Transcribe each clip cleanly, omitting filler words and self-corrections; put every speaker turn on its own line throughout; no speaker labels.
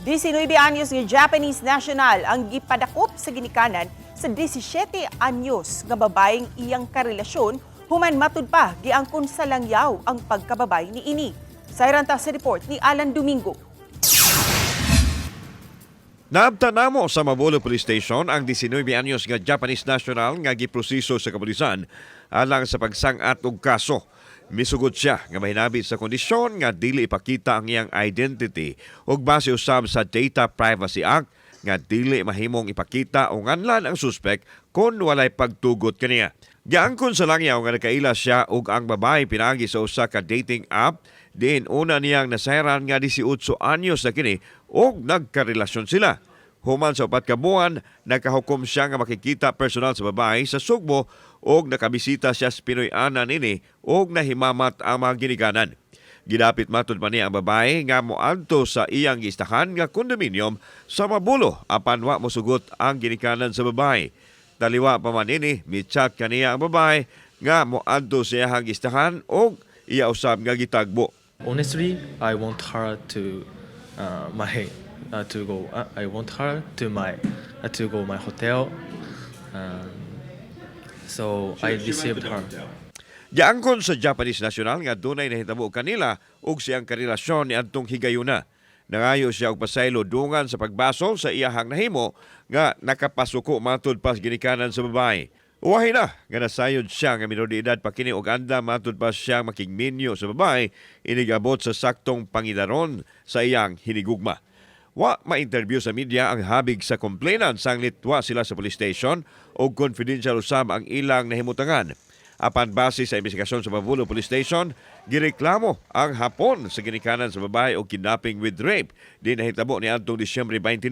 19 anyos nga Japanese national ang gipadakop sa ginikanan sa 17 anyos nga babaeng iyang karelasyon human matud pa giangkon sa langyaw ang pagkababay ni ini. Sayran ta sa report ni Alan Domingo.
Naabta namo sa Mabolo Police Station ang 19 anyos nga Japanese national nga giproseso sa kapulisan alang sa pagsangat og kaso. Misugot siya nga mahinabit sa kondisyon nga dili ipakita ang iyang identity ug base usab sa Data Privacy Act nga dili mahimong ipakita o nganlan ang suspek kon walay pagtugot kaniya. Giangkon sa langyaw nga nakaila siya ug ang babae pinaagi sa usa ka dating app diin una niyang nasayran nga 18 anyos na kini ug nagkarelasyon sila. Human sa 4 ka buwan, nakahukom siya nga makikita personal sa babae sa Sugbo ug nakabisita siya sa Pinoy-anan nini ug nahimamat ang mga ginikanan. Gidapit matud pa niya ang babae nga moadto sa iyang giistahan nga kondominium sa Mabulo apan wa mosugot ang ginikanan sa babae. Taliwa pa man ini, mi-chat kaniya ang babae nga moadto sa iyang giistahan ug iya usab nga gitagbo.
Honestly, I want her to my to go. I want her to go my hotel. So I received her.
Giangkon sa Japanese national nga dunay nahitabo kanila ug siyang karelasyon ni adtong higayuna. Nangayo siya og pasaylo dungan sa pagbasol sa iyahang nahimo nga nakapasuko matud pa sa ginikanan sa babae. Uwahi na nga nasayod siya nga minor de edad pa kini og andam matud pa siya makigminyo sa babae inigabot sa saktong pangidaron sa iyang hinigugma. Wa ma-interview sa media ang habig sa complainant sanglit wa sila sa police station og confidential usab ang ilang nahimutangan. Apan base sa investigasyon sa Mabulo Police Station, gireklamo ang Hapon sa ginikanan sa babae og kidnapping with rape di nahitabo ni adtong Disyembre 29.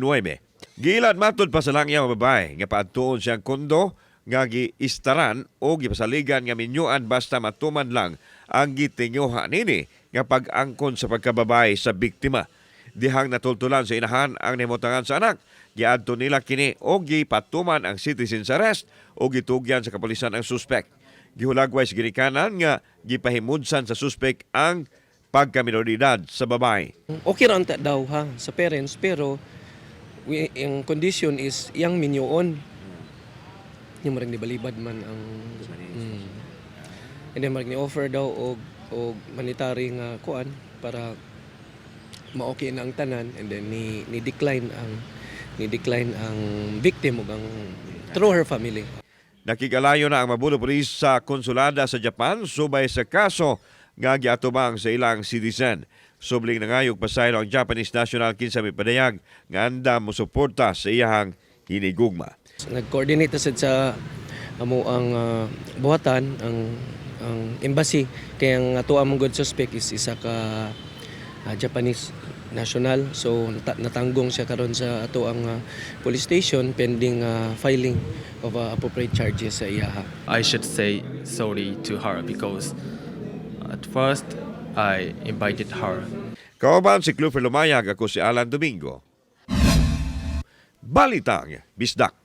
Giilad matud pa sa langyaw ang babae nga paadtuon siyang kondo nga giistaran o gipasaligan nga minyuan basta matuman lang ang gitinguha nini nga pag-angkon sa pagkababae sa biktima. Dihang natultulan sa inahan ang nahimutangan sa anak, giadto nila kini o gipatuman ang citizen's arrest o gitugyan sa kapulisan ang suspek. Gihulagway sa ginikanan nga gipahimudsan sa suspek ang pagkaminoridad sa babae.
Okay ra unta daw ha sa parents, pero ang condition is iyang minyoon. Yung marag nibalibad man ang. And then marag ni offer daw og monetary nga kuan para ma-okay na ang tanan, and then ni decline ang victim ug ang through her family.
Nakigalayo na ang Mabulo Police sa konsulada sa Japan subay sa kaso nga giatubang sa ilang citizen. Subling nangayog pasaylo ang Japanese national kinsa may padayag nga andam mo suporta sa iyahang hinigugma.
Nag-coordinate na sad sa amo ang buhatan ang embassy kay ang ato among good suspect is isa ka Japanese national, so natanggong siya karon sa ato ang police station pending filing of appropriate charges sa iyaha.
I should say sorry to her because at first I invited her.
Kauban si Clufer Lumayag, ako si Alan Domingo. Balitang Bisdak.